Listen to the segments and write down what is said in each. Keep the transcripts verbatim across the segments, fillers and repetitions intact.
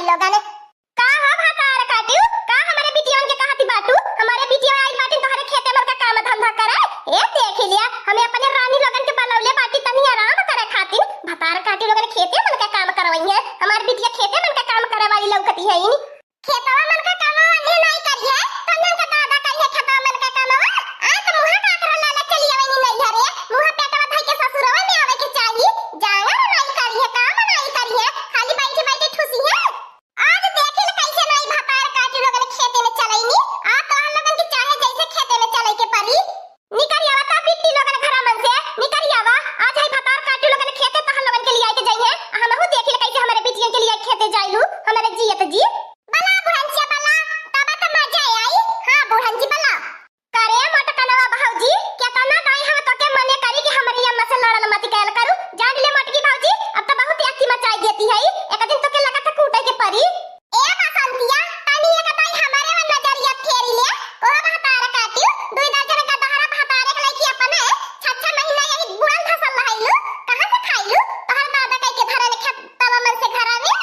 लोगन। का हो भतार काटियो, का हमरे बिटियन के कहती बाटू? हमरे बिटिया आई बाटी तोहरे खेते मन का काम धंधा करे। ए देख लिया, हमें अपने रानी लोगन के बलौले बाटी तनी आराम करे खातिर। भतार काटियो लोगन खेते मन का काम करवई है, हमार बिटिया खेते मन का काम करे वाली लौकती है। खेतवा मन का काम अन्य नाई करिए, तन्ने का दादा करिए खेतवा मन का कामवा। आ तो मुहा का आखरा लाला चली आवे नी नैहरे, मुहा पेटवा धई के ससुरवा में आवे के चाही। जांगर नाई करिए, काम नाई करिए, खाली बैठे बैठे ठूसी है। आज देखिल कैसे नाई भतार काटी लोगन खेते में चलैनी। आ तोहर लोगन के चाहे जैसे खेते में चलै के परी। निकरि आवा ता बिट्टी लोगन घरा मन से, निकरि आवा। आज है भतार काटी लोगन खेते तोहर लोगन के लियाई के जइहे। आ हमहू देखिल कैसे हमरे बिटियन के लियाई खेते जाइलू, हमरे जियत जी। बला बुढ़न से बला, तब त मजा आई। हाँ बुढ़न जी बला। करे मोटकनवा भौजी, केतना दाई हम तोके मने करी कि हमरी अम्मा से लड़ल मत कयल करू। जान ले मोटकी भौजी, अब तो बहुत अति मचाई देती है। एक दिन तोके लगत है कूटे के परी। ए बसंतिया, तनी एक दाई हमरे में नजरिया फेरी ले। ओ भतार काटियो, दुई दर्जन का दहरा भतारे के लइकी अपन है। छह छह महीना यही बुड़ल धसल रहैलू, कहाँ से खाइलू? तोहर दादा कह के धरन खेत तवा मन से घरा में।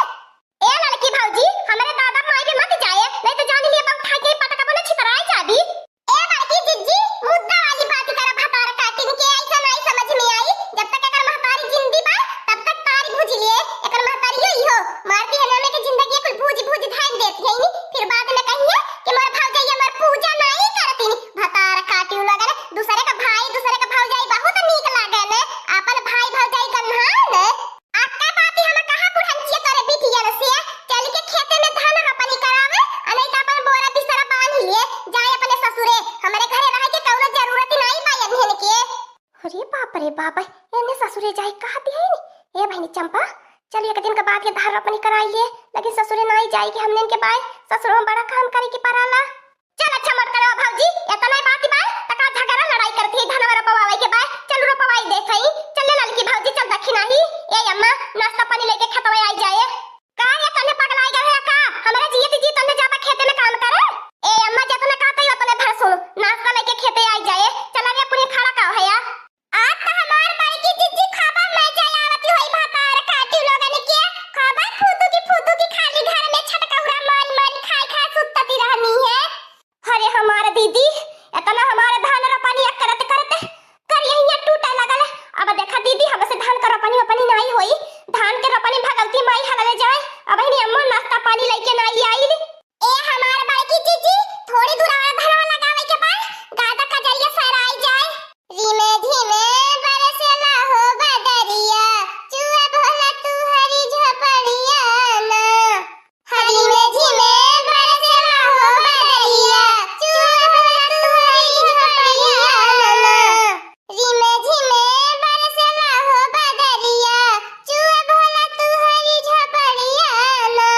ए लड़की भौजी, हमरे दादा माई भी मत जाए, नहीं तो जान लिए बम खाई के पटक अपन छितराए जाबी। ए बड़की जिज्जी, मुद्दा वाली बात करा, भतार काटिन के ऐसा नहीं समझ में आई। जब तक एकर महतारी जिंदी बा, तब तक तारी भुज लिए। एकर महतारी यो इहो मार दी है ना, के जिंदगी कुल भूज भूज धान देती है नी। फिर बाद में कहिए कि मोर भौजाई हमर पूजा नहीं करती नी। भतार काटियो लगन, दूसरे का भाई, दूसरे का भौजाई बहुत नीक लागे ने, अपन भाई भौजाई गन्हाए ने। अक्का बाती हम कहा बुढ़ंचिया तोरे बिटियन से, चल के खेते में धान रोपनी करावे, आ नहीं तो अपन बोरा बिस्तरा बांध लिए, जाए अपने ससुरे। हमरे घरे रहे के कौनो जरूरत ही नहीं बा एन्हन के। अरे बाप रे बाप, एन्हे ससुरे जाए कहती है नी। ए बहिनी चंपा, चल एक दिन के बाद ये धान रोपनी कराई लिए, लेकिन ससुरे नहीं जाए कि हमने इनके बाय ससुर में बड़ा काम करे के पड़ाला। चल अच्छा मोटकनवा भौजी, एतना बात बा, त का झगड़ा लड़ाई करती है, धनवा रोपवावे के बा, चल रोपवाई दे सही, चल ले ललकी भौजी, चल दक्षिणा ही। ए अम्मा, नाश्ता पानी लेके खेतवा आई जाए। का ये तन्ने पगलाई गए है का? हमरे जियत जी तन्ने जाबा खेते में काम करे? ए अम्मा, जतने कहते ही उतने भर सुन, नाश्ता लेके खेते आई जाए, चल रे पुनी खड़ा का है या? आज तो हमार बड़की जिज्जी खाबा मजा आवत होई भतार काटी लोगन के। खाबा फुदुकी फुदुकी खाली घर में छटकौरा मारी मारी खाई खाई सुतती रहनी है। अरे हमार दीदी, एतना हमार धान रोपनिया करत करत करिया टूटे लगल। अब देखा दीदी, हमसे धान का रोपनी ओपनी नाई होई, धान के रोपनी भगवती माई हलले जाए। अब हिनी अम्मा नाश्ता पानी लेके नाई आइल। ए हमार बड़की जीजी, थोड़ी दूर और धनवा लगावे के बाद गादा कजरिया सराई जाए। रिमे झिमे बरसेला हो बदरिया, चुए भोला तुहरी झोपड़िया ना। रिमे झिमे बरसेला हो बदरिया, चुए भोला तुहरी झोपड़िया ना। रिमे झिमे बरसेला हो बदरिया, चुए भोला तुहरी झोपड़िया ना।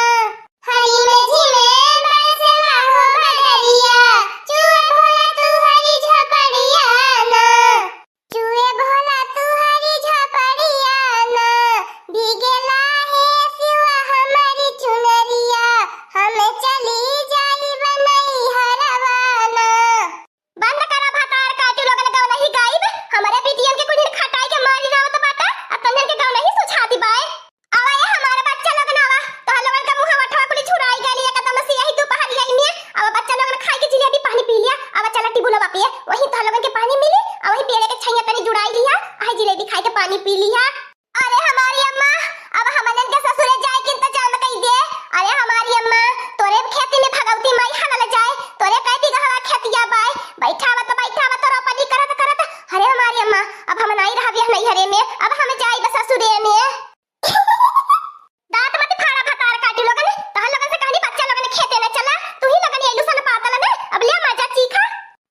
रिमे झिमे बरसेला हो बदरिया, चुए भोला तुहरी झोपड़िया ना। चुए भोला तुहरी झोपड़िया ना, भीगेला हे सिवा हमारी चुनरिया, हम चली जाइब नैहरवा ना। बंद करा भतार काटी लोगन गवना ही गाइब, हमरे बिटियन के कुछ खटाई के मारी ना आवत बाटे, आ तन्हन के गवना ही सुझाती बाए। आवा ए हमारे बच्चा लोगन आवा, तोहर लोगन का मुंह वठवा कुली छुड़ाई गइल एकदम से यही दोपहरिया में। आवा बच्चा लोगन खाई के जिलेबी पानी पी लिया, आवा चला टिबुलवा पे, वहीं तोहर लोगन के पानी मिली, आ वहीं पेड़े के छैया तनी जुड़ाई लिया, आ जिलेबी खाई के पानी पी लिया। अरे हमारी अम्मा, अब हमनन के ससुरे जाए के इंतजाम कई दे। अरे हमारी अम्मा, तोरे खेती में भगवती माई हलल जाए, तोरे कै बीघा खेतिया बाय, बैठावा तो बैठावा तो रोपनी करत करत। अरे हमारी अम्मा, अब हम नाई रहबे नैहरे में, अब हम जाइब ससुरे में। दांत मत फाड़ा भतार काटी लोगन, तहन लोगन से कहनी बच्चा लोगन खेते न चला, तू ही लोगन ये लुसन पातल में, अब ले मजा चीखा।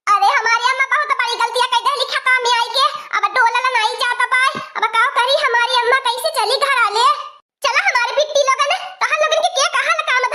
अरे हमारी अम्मा बहुत बड़ी गलतिया कई देहली खेतवा में आई के, अब डोलल नाई जात बाय, अब का करी हमारी अम्मा कैसे चली घर आले। चला हमारे बिट्टी लोगन, तहन लोगन के के कहल काम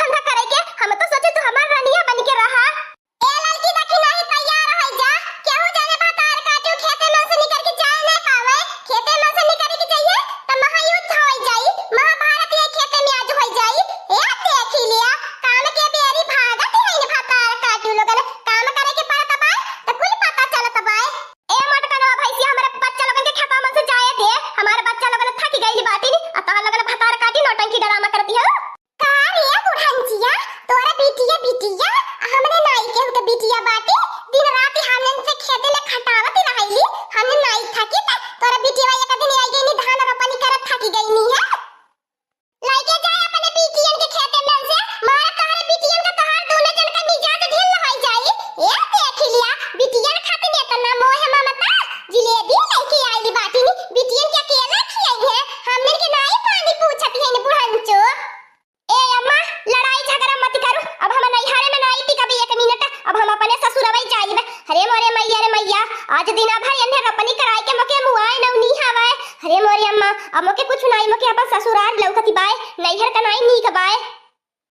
आज दिना भर एन्हे रोपनी कराई के मोके मुआए नौनी हवाए। अरे मोरी अम्मा, अब मोके कुछ नाई, मोके अपन ससुरार लौकति बाए, नैहर का नाई नीक बाए।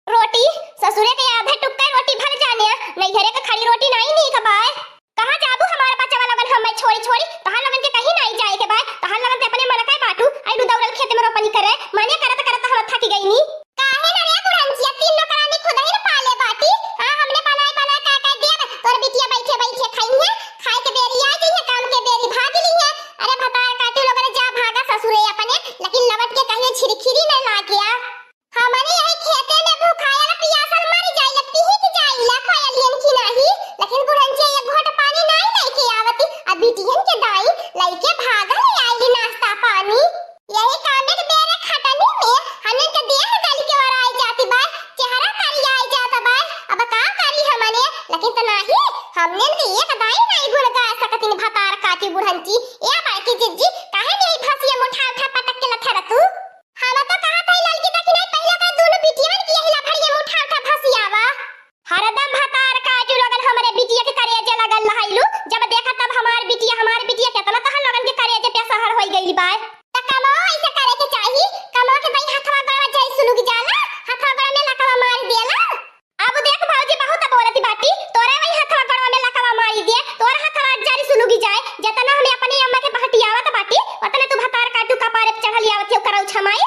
रोटी ससुरे के आधे टुक्का रोटी भर जाने, नैहरे के खड़ी रोटी नाई नीक बाए। कहाँ जाबू हमार बचवा लोगन हम्मे छोड़ी छोड़ी? तोहार लोगन के कहीं नाई जाए के बाए, तोहार लोगन ते अपने मन का बाटू, आइलू दौड़ल खेत में रोपनी करे, माने करत करत हम थक गईनी। काहे ना रे बुढ़ंचिया, तीन नौकरानी खुदही न पाले बाटी। हाँ, हमने बनाए बनाए का का देब, तोर बिटिया बैठे बैठे खइहे, खाए के बेरी आ जइहे, काम के बेरी भाग लिहे। अरे भतार काटी लोगन जा भागा ससुरे अपने, लेकिन लवट के कहियो छिरखिरी न लागिया। हमनी यही खेते में भूखायल पियासल मर जाइला, पिहिक जाइला, कोयलियन की नाही, लेकिन बुढ़ंचिया एक घोट पानी नाही लइके आवती, अब बिटियन के दाई लइके भागल आइली नाश्ता पानी। यही कामे के बेरे खटनी में हमने के देह गल के वराई जाती बाय, चेहरा करियाई जात बाय। अब का करी हमने, लेकिन त नाही, हमने के एक दाई नाही गुण गा सकतिन भतार काटी बुढ़ंची। ए बड़की जिज्जी, काहे नहीं भसिया मुठा उठा पटक के लथर तू? हम तो कहत हई ललकी दखिनाई, पहिले ओकरे दुनो बिटियन के यही लफड़िया में उठा उठा भसियावा। हरदम भतार काटू लोगन हमरे बिटिया के करेजे लगल रहैलू, जब देखा तब हमार बिटिया, हमार बिटिया, केतना तहन लोगन के करेजे पे सहर होई गइल बाय। त कमवा ऐसे करे के चाही, कमवा के भाई हथवा गड़वा जाई सुलुग जाला, हथवा गड़वा में लकवा मार देला। अब देख भौजी, बहुत बोलती बाटी, तोरे वही हथवा गड़वा में लकवा मारी दे, तोर हथवा जरी सुलुगी जाए, जतना हमें अपने अम्मा के बहटियावत बाटी, ओतने तू भतार काटू कपारे पे चढ़ल आवत हो करौछा माई।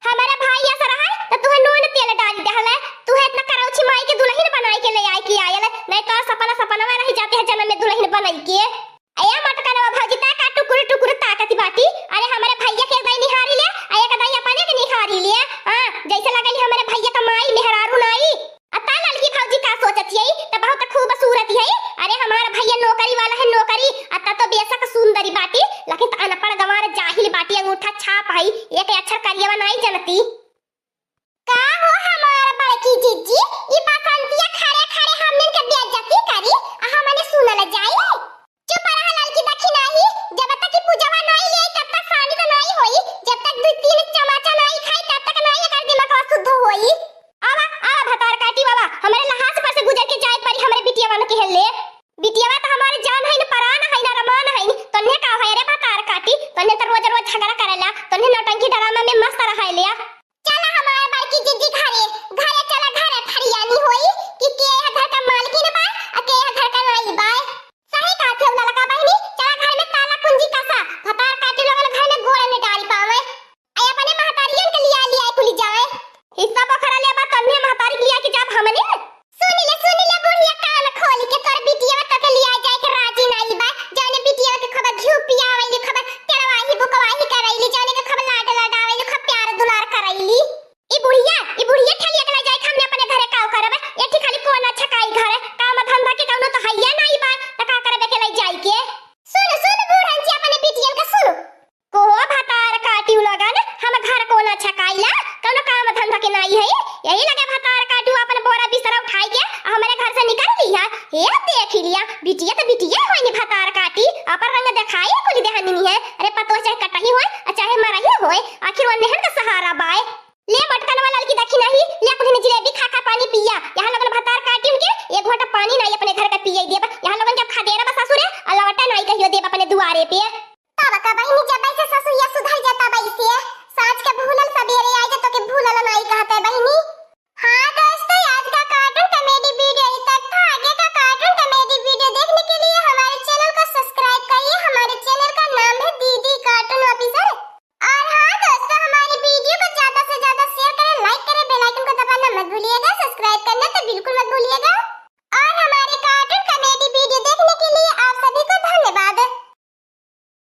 हमारा भाई ऐसा रहा है, तो तुहे नून तेल डाल दे हले, तुहे इतना करौछी माई के दुल्हन बनाई के ले आए के आयल, नहीं तो सपना सपना में रह जाते हैं जन्म में दुल्हन बनाई के। ए मटकनवा भौजी, तै का टुकुर टुकुर ताकत बाटी? अरे हमरे भैया के एक दाई निहारी ले, आ एक दाई अपने के निहारी ले। हाँ, जैसे लगल हमरे भैया का माई मेहरारू नाई। आ ता ललकी भौजी का सोचत हई, त बहुत खूबसूरत हई। अरे हमार भैया नौकरी वाला है, नौकरी। आ ता तो बेशक सुंदरी बाटी, लेकिन त अनपढ़ गंवार जाहिल बाटी, अंगूठा छाप हई, एक अक्षर करियवा नाई जनती। का हो हमार बड़की जिज्जी, ई बसंतिया खड़े खड़े हमनिन के बेइज्जती करी, आ हमने सुनल जाई? चुप रहा ललकी दखिनाही, जब तक ई पूजवा नाई ले आई, तब तक सानी तो नाई होई, जब तक दू तीन चमाचा नाई खाई, तब तक नाई एकर दिमागवा शुद्ध होई। आवा, आवा भतार काटी बाबा, हमरे लहास पर से गुजर के जाए पड़ी, हमरे बिटियावा न के ले। बिटियावा तो हमारे जान है न, परान है न, अरमान है न, तन्ने का है रे भतार काटी, तन्ने तो रोज रोज झगड़ा करेला, तन्ने नौटंकी ड्रामा में मस्त रहे ले। चला हमार बड़की जिज्जी घरे,